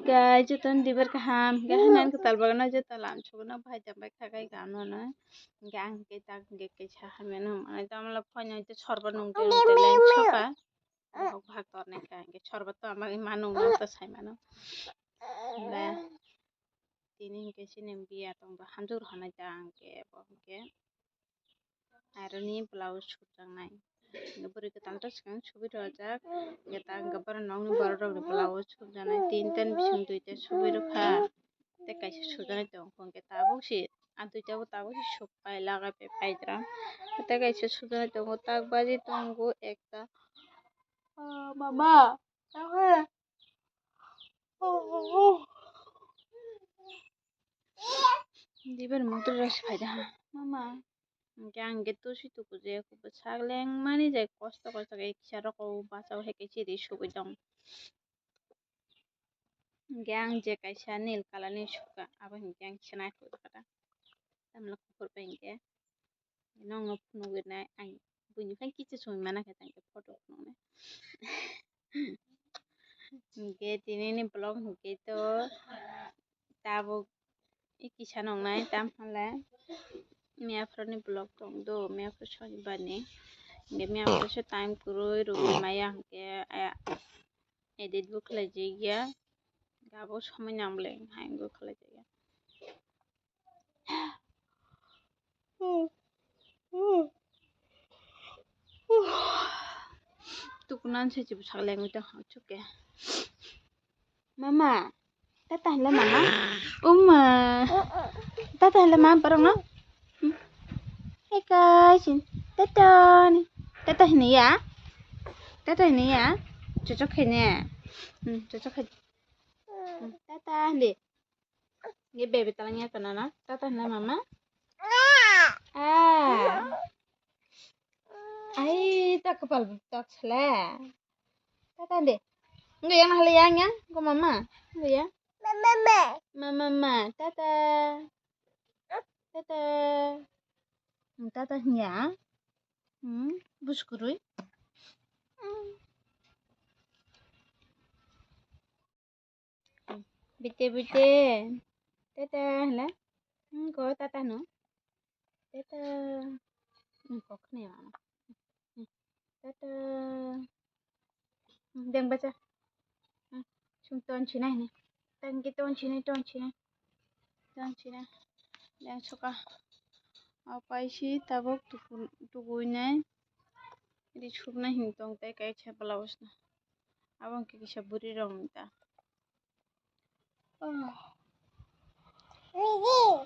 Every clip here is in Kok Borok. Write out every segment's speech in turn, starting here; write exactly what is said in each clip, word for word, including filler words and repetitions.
Guys, jotono dibar kaham, hwnkhe hanan kwtal bagwi no joto lam sogwi no bahai tongbai kha gai gam no no. Hwnkhe ang hwnkhe tak hwnkhe kaisa hamya no hwnmano, tamla phone no hwnkhe sorbo nung tong tong leng soka. Bohok bahak tornai kha hwnkhe sorbo to ama ima nung no to sai mano. Hwnkhe tini hwnkhe chini biya tong do hamjwk rw hanai ta hwnkhe bo hwnkhe. Aroni blouse sukjaknai. Hwnkhe bwrwi kwtal to swkang subi rwjak. Hwnkhe ta hwnkhe borok nokni borok rokni blouse sukjaknai. Tin ten bising duita subi rwkha. Tei kaisa sukjaknai tongo hwnkhe tabuk se. Ah duita bo tabuk se sukpai lagai pai paidra. Tei kaisa sukjaknai tongo tak baji tongo ekta. Ah, mama. Dibar motor rok se phaida ha. Mama. Hwnkhe ang hwnkhe tusi tuku je sak lengmani je kosto kosto khe kisa rok o bachao hai khe chiri sugui tong. Hwnkhe ang je kaisa nil colour ni sukha abo hwnkhe ang kisa naithok kha da. Tamla kuphur bai hwnkhe. Nokno phunugwi nai ang buini phai kisa sumi mana khe tang khe photo phunuknai. Hwnkhe tinini vlog hwnkhe to tabuk kisa nongnai tam hwnle miyaphorni vlog tong do miyaphor sonibar ni hwnkhe miyaphor se time kwrwi rwgwi maya hwnkhe edit bo khlai jak ya abo somoi nang bwle hai wngwi khlai jak ya. Tukunan se chibu sak lengwi tong hang chuke. Mama, tata hwnle mama. Uma. Tata hwnle mama borok no. Hey guys, tata ni. Tata hwnwi ya. Tata hwnwi ya. Chochok khaine. Hmm, chochok khai. Hmm, tata hwnle. Ye bebe talang ya kana na? Tata hwnle mama. Ah. Ai, ta kapal tak sele. Tata de. Nggak yang hal yang yang. Ko mama. Nggak ya. Mama, mama. Mama, mama. Tata. Tata. Hmm, tata ya. Hmm, bus kurui. Hmm. Bite bite. Tata hla. Hmm, ko tata no. Tata. Hmm, ko khne ma. Hmm, tata. Hmm, deng bacha. Hmm, sung ton chinai ni. Tang ki ton chinai, ton chinai. Ton chinai. Deng soka. Apai si tabuk tuku-, tukui nai. Ri suknai hin tong tai kaisa blouse no. Abo hwnkhe kisa bwrwi rok ni ta. Oh.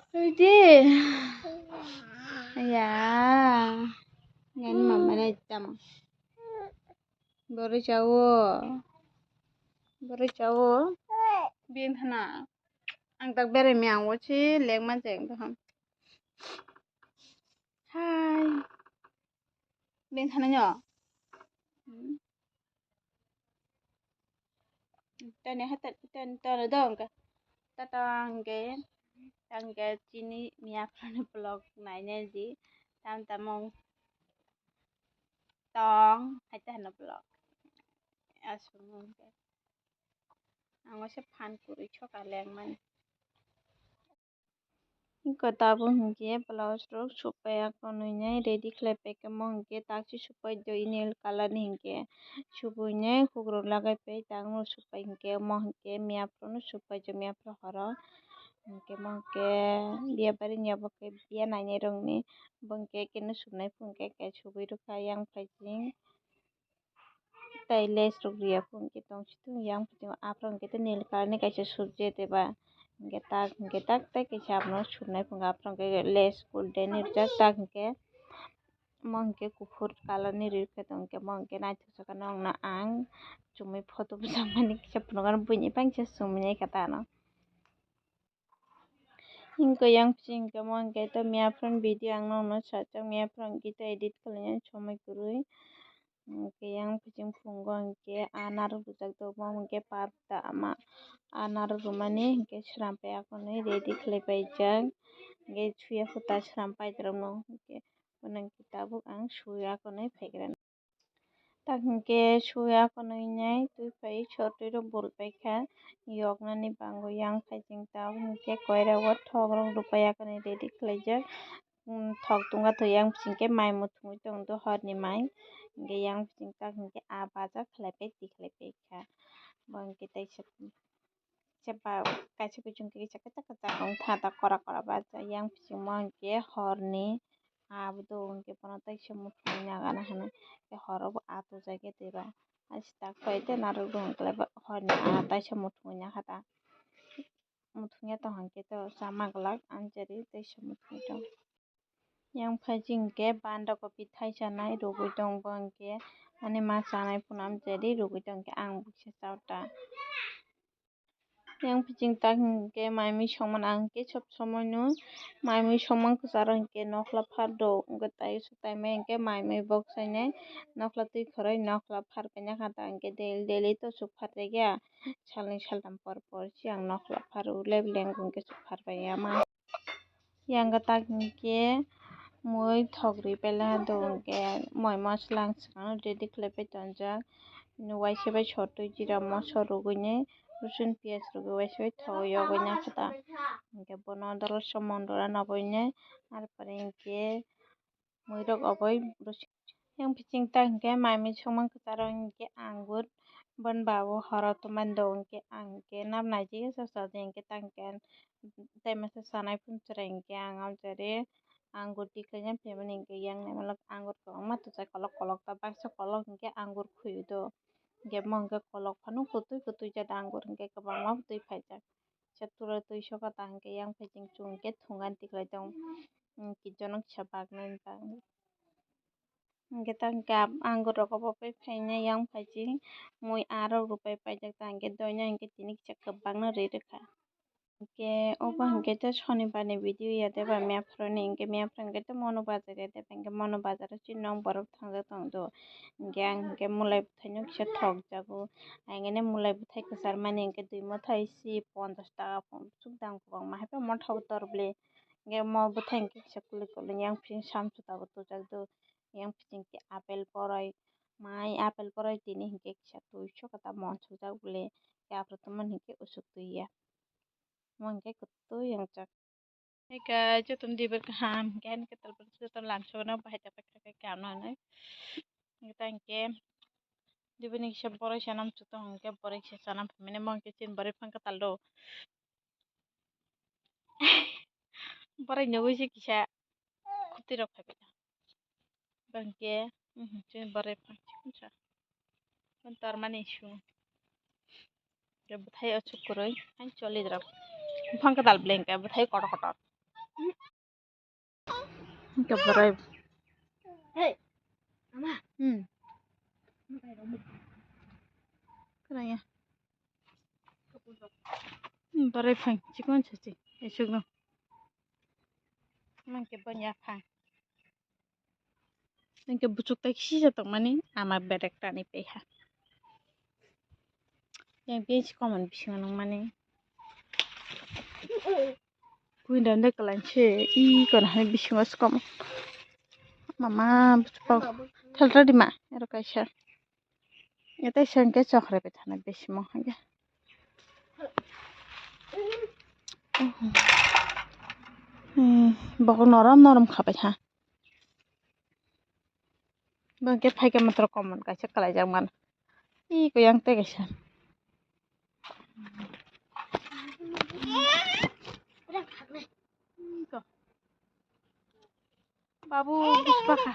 Ready. Ya. Ngan mama nai tamo. Bwrwi chawo. Bwrwi chawo. Bin hana. Ang tak berai mi ang wo si lek ma jeng doham. Hai. Bin hana nyo. Hmm. Tani hata, tani tani dong ka. Tata hwnkhe, hwnkhe chini miyaphorni vlog nainai di. Tam tamung tong, hai ta hwno vlog. Aswk hwnkhe. Ang waisa phan kwrwi soka lengmani. Iko tabuk hinkhe blouse rok supai ya konwi nai ready khlai pai khe mo hinkhe taksi supai do inil colour ni hinkhe subui nai hugrok lagai pai tangno supai hinkhe mo hinkhe miyaphuru no supai do miyaphuru horo hinkhe mo hinkhe biyabari ni obo khe biya nainai rok ni bo hinkhe keno subnai phuru hinkhe khe subui rwkha yang phaising. Tai lace rok riya phung khe tong si thung yang phuti aphuru hwnkhe tei nil colour ni kaisa subject eba hwnkhe tak hwnkhe tak tei kaisa abono subnai phungo aphuru hwnkhe lace golden ni rijak tak hwnkhe omo hwnkhe kuphur colour ni rijak tong khe omo hwnkhe naithok saka nokna ang chumui photo bwchak mani kisa phunukgo buini bangsa chumui nai kha ta ano. Hinkhe yang pisi hinkhe mo hinkhe to miyaphuru video ang nokno sajak miyaphuru hinkhe to edit khlaina somoi kwrwi. Hinkhe yang pisi phungo hinkhe a narwk rwjak tongo mo hinkhe parda ama a narwk rwmani hinkhe srampai akonwi ready khlai paijak. Hinkhe suya khuta srampai rokno hinkhe bono hinkhe tabuk ang suya akonwi phaikrana. Tak hinkhe suya kwnwi nai twi phai sotwi rok bul paikha yoknani bangwi yang phai chwng tabuk hinkhe koira o thok rok rwpai ya kwnwi ready khlaijak. Thok tungma twi yang bising khe mai muthungwi tongdo horni mai hinkhe yang bising tak hinkhe ah baja khlai pai tikhlai paikha bo hinkhe teisa. Kaisa ba-, kaisa kuchung khe kisa kwchak kwchak wng tha, da kora kora ba yang bisingo hwnkhe horni abo do hwnkhe bono teisa muthungwi nagana hinwi tei horo bo ah tujagwi twi ba. Aswk tak pai tei narwk do hwnkhe horni ah taisa muthungwi nangkha da. Muthungya tong hwnkhe to chama glak anjari teisa muthungwi tong. Yang phai chwng khe banda kopi thaisa nai rwgwi tong bo hwnkhe ani ma chanai phano amchari rwgwi tong khe ang buksa chao ta. Yang phai chwng tak hinkhe mai mui songmani ang khe sob somoi no mai mui songmani kwcharo hinkhe nokhla phar do wngkhe tai swk tai mai hinkhe mai mui bok sainai nokhla twi khoroi nokhla phar paina kha ta hinkhe daily daily to swk phar rwya salnwi saltham por por se ang nokhla phar o leble leble hinkhe swk phar paiya ma. Yang tak hinkhe mui thok rwi pailai do hinkhe moi masla ang swkang ready khlai pai tonjak. Waisa bai sotwi jira moso rwgwini rosun piyaj rwgwi waisa bai thok yogwi nangkha ta. Hinkhe bono dorosa mondora nabwini arpore hinkhe mui rok oboi rosun. Yang bisingo ta hinkhe mai mui songmani kwcharo hinkhe angur boni ba o horo tongmani do hinkhe ang hinkhe nabnai jesa sajak hinkhe ta hinkhe tei masa sanai phunchwrai hinkhe ang amchari angur tikhlai jan phaimani hinkhe yang naimano angur kwbangma tuchai kolok kolok ta baksa kolok hinkhe angur khuiwi do hinkhe mo hinkhe kolok phano kwtwi kwtwi jat angur hinkhe kwbangma twi phaijak. Kisa tura twi soka ta hinkhe yang phai chwng chwng hinkhe thungani tikhlai tong. Kichon no kisa baknani bagwi. Hinkhe ta hinkhe angur rok obo pai phaina yang phai chwng mui aro rwpai paijak ta hinkhe doina hinkhe tini kisa kwbangno ri rwkha. Hinkhe obo hinkhe tei sonibar ni video ya tei ba mephroni hinkhe mephroni hinkhe tei mono bazar ya tei ba hinkhe mono bazar o chini nok borok thangjak tong do. Hinkhe ang hinkhe mulai bwthaino kisa thokjago. Ang hinkhe mulai bwthai kwchar mani hinkhe dui mwthai si ponchash taka suk dam kwbangma haikhe motha bo tor bwle. Hinkhe mo bwthai hinkhe kisa kwlwi kwlwi yang bising samsok tabuk tubujak do. Yang bising khe apple boroi mai apple boroi tini hinkhe kisa twi soka ta monsokjak bwle. Khe aphuru tongmani hinkhe usuk twi ya. Mo hinkhe kwtwi yangjak. Hey guys, jotono dibar kaham, hinkhe ani kwtal borok jotono lamsogwi no bahai ta paikha khe kaham no hinwi. Hinkhe ta hinkhe dibini kisa borok se nam chuto hinkhe borok se chanam phaimani mo hinkhe chini borok phang kwtal do. Borok nugwi se kisa khuti rok phaibai. Bangke, mhm, chini borok phang chikon sa. Kon tor mani su. Ke bwthai o chukuroi, hai choli drok. Buphang kwtal bwle hinkhe bwthai kotor kotor. Hinkhe borok. Hey, ama. Hmm. Kwrwngya. Hmm, borok phang chikon sa chi. Esuk no. Mangke bonya phang. Hinkhe buchuk tai kisa tongmani ama berek tani paiha. Yang bini si common bisingo nangmani. Window de kalan se i kono hai bisingo si common. Mama buchuk pok thaltra dima ero kaisa. Tei sengke chokre bai thana besi mo hwnke. Hmm, bokol norom norom kha bai ha. Bangke phaikhe matro common kaisa kalai jak mano. Iko yang tei kaisa. Babu, buspakha.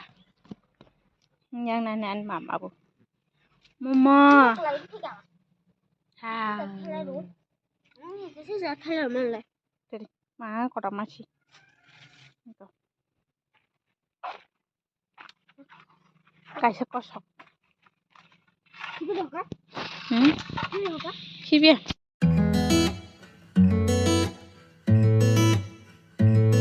Yang nani ani mama bu. Mama. Ha. Tadi, ma kota masi. Kaisa kosok. Hmm? Sibia.